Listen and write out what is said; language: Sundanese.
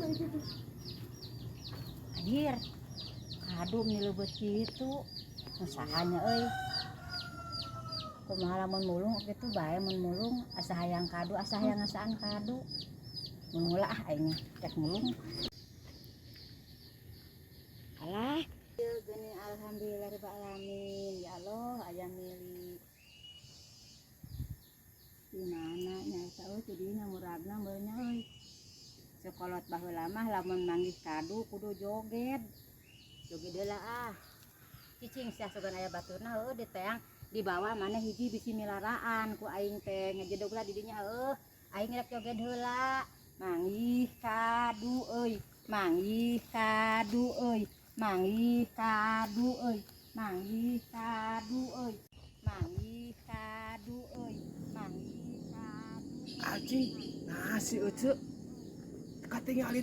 Itu tuh. Anjir. Kadu meni leubeut kitu. Saha nya euy? Kumaha lamun mulung kitu bae, mun mulung asa hayang kadu, asa hayang ngasaan kadu. Mulung heula ah aing mah, rek mulung. Alah, ieu geuning, alhamdulillah rabbil alamin. Ya Allah, aya milik. Di mana nya eta euy, ti dinya muragna meureun nya euy. Sekolot baheula mah lamun manggih kadu kudu joget. Joget heula ah. Cicing sia, sugan aya baturna heueuh di teang di bawah mana hiji bisi milaraan ku aing teh, ngejedog lah di dinya heueuh. Aing rek joget heula. Manggih kadu euy, manggih kadu euy, manggih kadu euy, manggih kadu euy, manggih kadu euy, manggih kadu. Anjing, nah si Uce katingalin.